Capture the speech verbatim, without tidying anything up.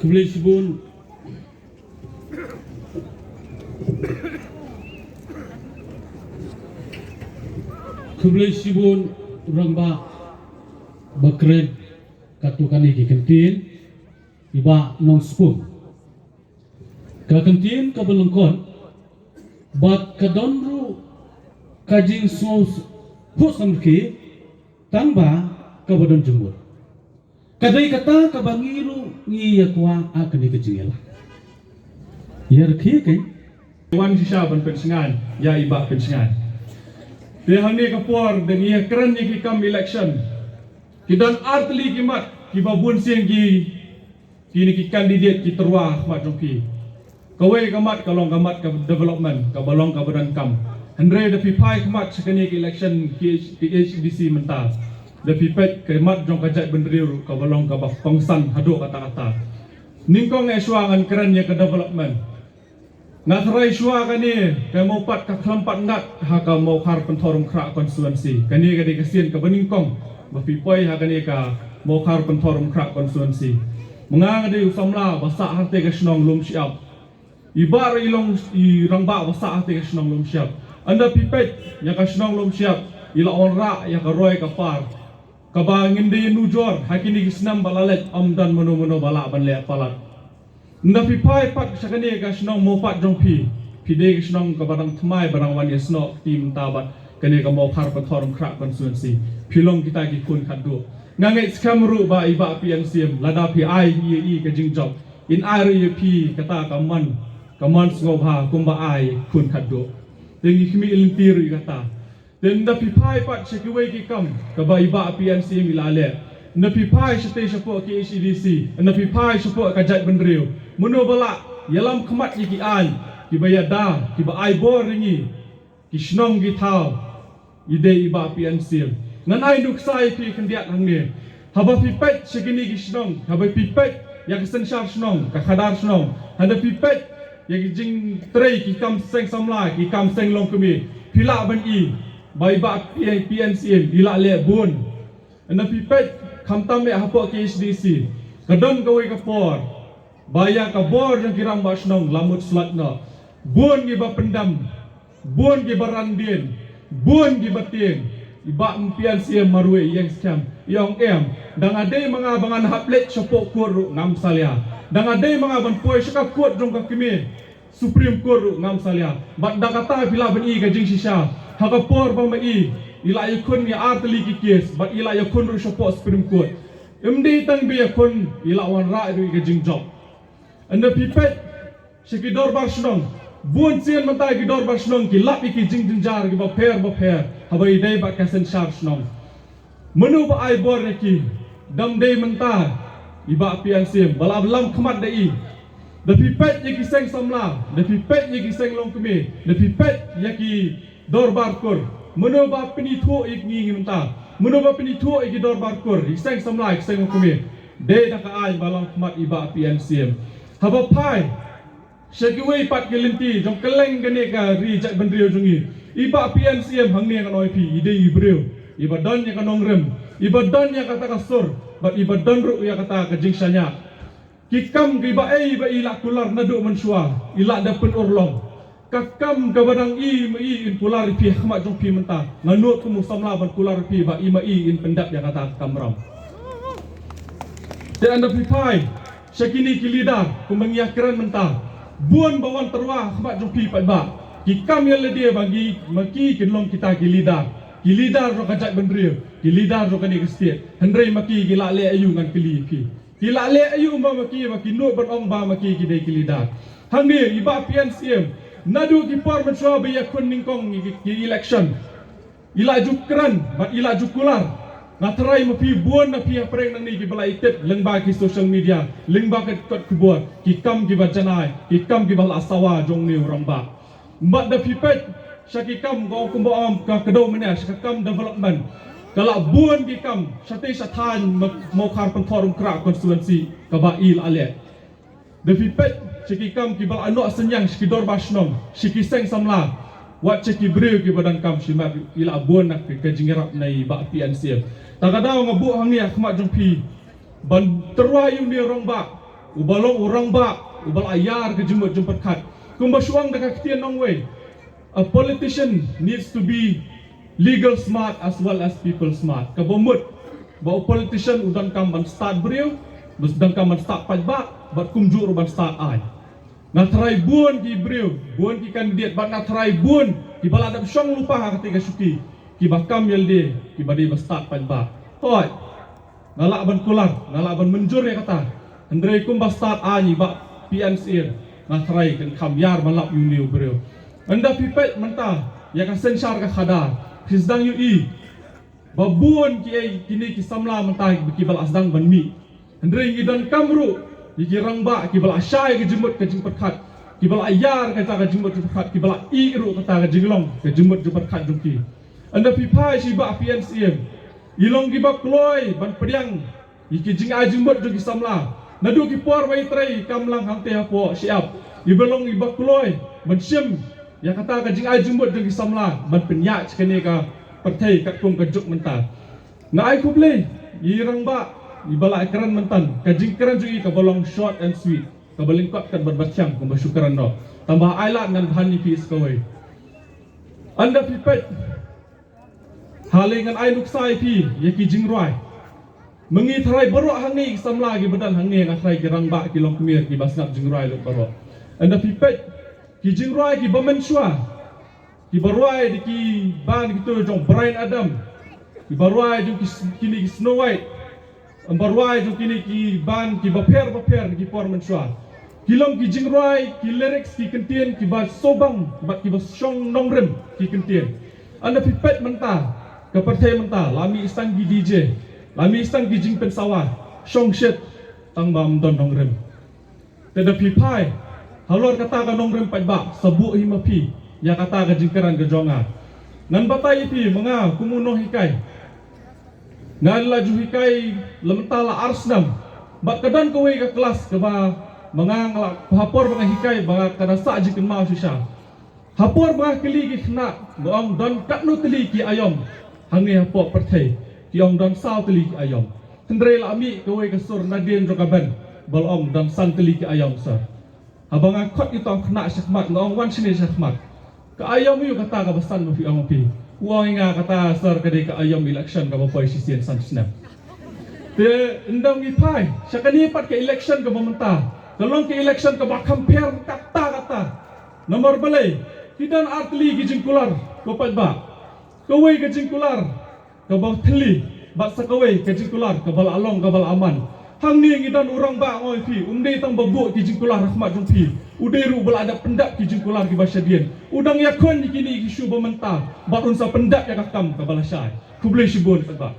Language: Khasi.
Khublei shibun. Khublei shibun rangbah ba kren katto katne ki kyntien, i Bah Nongspung. Ka kyntien kaba lyngkot bad ka don ruh ka jingsngewthuh samrkhie tang ba kaba don jingmut. Ka dei kata kaba ngi ruh ngi ïa kwah ha kane ka jingïalang. Ïa rkhie kein. Wan shisha ban pynsngew ïa i Bah pynsngew. Te hangne ka por da ngi ïa kren ïa ki kam election. Ki don artylli ki mat kiba bun sien ki, kine ki candidate ki tyrwa ha khmat jong phi. Kawei ka mat ka long ka mat ka development, kaba long kaba donkam. Hynrei da phi phai khmat sha kane ka election ki H D C mynta, da phi peit ka mat jong ka jaitbynriew ruh kaba long kaba kongsan haduh katta katta. Nyngkong eh shuwa ngan kren ïa ka development. Nga tharai shuwa kane ka Mawpat ka khlem pat ngat ha ka Mawkhar Pynthorumkhrah constituency. Kane ka dei ka sien kaba nyngkong ba phi poi ha kane ka Mawkhar Pynthorumkhrah constituency. Ma nga nga dei u samla ba sah ha kata ka shnong Lumshyiap. I Bah ruh i long i rangbah ba sah ha kata ka shnong Lumshyiap. Ynda phi peit ïa ka shnong Lumshyiap, i la wanrah ïa ka roi ka par kaba ngin da ïanujor ha kine ki snem ba la leit, ym don mano mano ba lah ban leh palat. Ynda phi phai pat sha kane ka shnong Mawpat jong phi, phi dei ka shnong kaba dang thymmai ba dang wan ïasnoh kti mynta bad kane ka Mawkhar Pynthorumkhrah constituency. Phi long kita ki khun khatduh. Nga ngeit skhem ruh ba i Bah P N Syiem, lada phi ai ïa i ka jingjop, in ai ruh ïa phi kata ka man, ka man sngewbha kumba ai khun khatduh. Te ngi khmih lynti ruh ïa kata. Te ynda phi phai pat sha kiwei ki kam kaba i Bah P N Syiem i la leh, ynda phi phai shatei shapoh K H A D C, ynda phi phai shapoh ka jaitbynriew, mano ba lah ïalam khmat ïa ki aiñ kiba ïada, kiba ai bor ïa ngi, ki shnong ki thaw, i dei i Bah P N Syiem. Ngan ai nuksa ïa phi khyndiat hangne. Haba phi peit sha kine ki shnong, haba phi peit ïa ka synshar shnong, ka khadar shnong, haba phi peit ïa ki jingtrei ki kam seng samla, ki kam seng longkmie, phi lah ban i ba i Bah P-, P N Syiem i la leh bun. Ynda phi peit khamtam eh hapoh K H A D C, ka don kawei ka por ba ïa ka bor jong ki rangbah shnong la mut slot noh. Bun kiba pyndem, bun kiba randien, bun kiba tieng. I Bah P N Syiem marwei i ïeng skhem, i ong em, da nga dei ma nga ba ngan hap leit shapoh court ruh ngam salia. Da nga dei ma nga ban poi sha ka court jong ka kmie, Supreme Court ruh ngam salia. Bad da kata phi lah ban i ka jingshisha, ha ka por ba ma i i la ïakhun ïa artylli ki case bad i la ïakhun ruh shapoh Supreme Court, ym dei tang ba ïakhun, i la wanrah ruh ïa ka jingjop. Ynda phi peit sha ki dorbar shnong, bun sien mynta ki dorbar shnong ki lap ïa ki jingjynjar kiba pher bapher haba ïadei bad ka synshar shnong. Mano ba ai bor ïa ki? Dang dei mynta i Bah P N Syiem ba la lam khmat da i. Da phi peit ïa ki seng samla, da phi peit ïa ki seng longkmie, da phi peit ïa ki dorbar kur, mano ba pynithuh ïa ngi, ngi mynta? Mano ba pynithuh ïa ki dorbar kur, ïa ki seng samla, ïa ki seng longkmie? Dei da ka aiñ ba lam khmat i Bah P N Syiem. Haba phai sha kiwei pat ki lynti jong kylleng kane ka ri jaitbynriew jong ngi, i Bah P N Syiem hangne ngan ong ïa phi, i dei i briew iba don ïa ka nongrim, iba don ïa kata ka sur, bad iba don ruh ïa kata ka jingshaniah. Ki kam kiba ei ba i la kular naduh mynshuwa, i la dep pynurlong. Ka kam kaba dang i ma i in kular ïa phi ha khmat jong phi mynta, nga nud kum u samla ban kular ïa phi ba i ma i in pyndep ïa kata ka kamram. Te ynda phi phai sha kine ki leader kumba ngi ïa kren mynta, bun ba wan tyrwa ha khmat jong phi paidbah, ki kam ïa lade ba ngi ma ki kin long kita ki leader, ki leader jong ka jaitbynriew, ki leader jong kane ka state. Hynrei ma ki ki la leh aïu, ngan kylli ïa phi? Ki la leh aïu ma ma ki ba ki nud ban ong ba ma ki ki dei ki leader? Hangne i Bah P N Syiem, naduh ki por mynshuwa ba ïakhun nyngkong ki, ki election, i la ju kren bad i la ju kular. Nga tharai ma phi bun na phi hapdeng nangne kiba la ïa tip lyngba ki social media, lyngba ki kot khubor, ki kam kiba janai, ki kam kiba la sawa jong une u rangbah. Bad da phi peit sha ki kam, ka ong kumba ong ka kdew mynne, sha ka kam development, ka la bun ki kam shatei shathaiñ Ma-, Mawkhar Pynthorumkhrah constituency kaba i la leh. Da phi peit sha ki kam kiba la noh synñiang sha ki dorbar shnong, sha ki seng samla, wat sha ki briew kiba donkam shimet, i la bun na ka, ka jingïarap na i Bah P N Syiem. Ta ka daw nga buh hangne ha khmat jong phi ban tyrwa ïa une u rangbah uba long u rangbah uba la ïar ka jingmut jingpyrkhat. Kumba shu ong da ka ktien nongwei, a politician needs to be legal smart as well as people smart. Kaba mut ba u politician u donkam ban stad briew, u donkam ban stad paidbah, bad kumjuh ruh ban stad aiñ. Nga tharai bun ki briew, bun ki candidate, bad nga tharai bun kiba la dep shong lypa ha kata ka shuki, kiba kam ïalade, kiba dei ba stad paidbah. Hooid, nga lah ban kular, nga lah ban mynjur ïa kata. Hynrei kumba stad aiñ i Bah P N Syiem, nga tharai kan kham ïar ban lap ïa une u briew. Ynda phi peit mynta ïa ka synshar ka khadar, phi sdang ïohi ba bun kiei kine ki samla mynta kiba la sdang ban mih. Hynrei ngi donkam ruh ïa ki rangbah kiba la shai ka jingmut ka jingpyrkhat, kiba la ïar kata ka jingmut jingpyrkhat, kiba la ïeh ruh kata ka jinglong ka jingmut jingpyrkhat jong ki. Ynda phi phai sha i Bah P N Syiem, i long kiba kloi ban pdiang ïa ki jingai jingmut jong ki samla. Naduh ki por ba i trei kam lang hangtei hapoh shyiap, iba long iba kloi ban shim ïa kata ka jingai jingmut jong ki samla ban pynïaid sha kane ka pyrthei katkum ka juk mynta. Nga ai khublei ïa i rangbah iba la kren mynta, ka jingkren jong i kaba long short and sweet, kaba lyngkot katba thiang kumba shu kren noh. Tangba ai lad ngan bha ïa phi sa kawei. Ynda phi peit, ha lei ngan ai nuksa ïa phi ïa ki jingrwai. Ma ngi tharai baroh hangne ki samla kiba don hangne, nga tharai ki rangbah ki long kmie kiba sngap jingrwai lut baroh. Ynda phi peit ki jingrwai kiba mynshuwa, kiba rwai da ki band kito jong Bryan Adams, kiba rwai jong ki, kine ki Snow White, ym ba rwai jong kine ki band kiba pher ba pher ki por mynshuwa. Ki long ki jingrwai, ki lyrics, ki kyntien kiba sngewbang bad kiba shong nongrim ki kyntien. Ynda phi peit mynta ka pyrthei mynta, la mih tang ki D J, la mih tang ki jingpynsawa, shong shit, tangba ym don nongrim. Te da phi phai halor kata ka nongrim paidbah, sa buh hi ma phi ïa kata ka jingkren ka jong nga. Ngan batai ïa phi, ma nga kum u nonghikai, nga la ju hikai la mynta la ar snem. Bad ka don kawei ka klas kaba ma nga, nga la, ha por ba nga hikai ba nga, ka da sah jingkynmaw shisha. Ha por ba nga kylli ki khynnah, nga ong don katno tylli ki aïom hangne hapoh pyrthei, ki ong don saw tylli ki aïom. Hynrei la mih kawei ka sur nadien jong ka band ba la ong don san tylli ki aïom, sir. Haba nga khot ito u khynnah shakhmat, nga ong wan shane shakhmat, ka aïom aïu kata kaba san ba phi ong phi? U ong ïa nga kata, sir, ka dei ka aïom election kaba poi shisien san snem. Te ynda ngi phai sha kane pat ka election kaba mynta, ka long ka election kaba kham pher katta katta. Namar balei? Ki don ar tylli ki jingkular, ko paidbah. Kawei ka jingkular kaba thylli, bad sa kawei ka jingkular kaba la long kaba la man. Hangne ngi don u rangbah, nga ong ïa phi, um dei tang ba buh ki jingkular ha khmat jong phi, u dei ruh ba la dep pyndep ki jingkular kiba shadien. U dang ïakhun ïa kine ki issue ba mynta bad un sa pyndep ïa ka kam kaba la shai. Khublei shibun paidbah.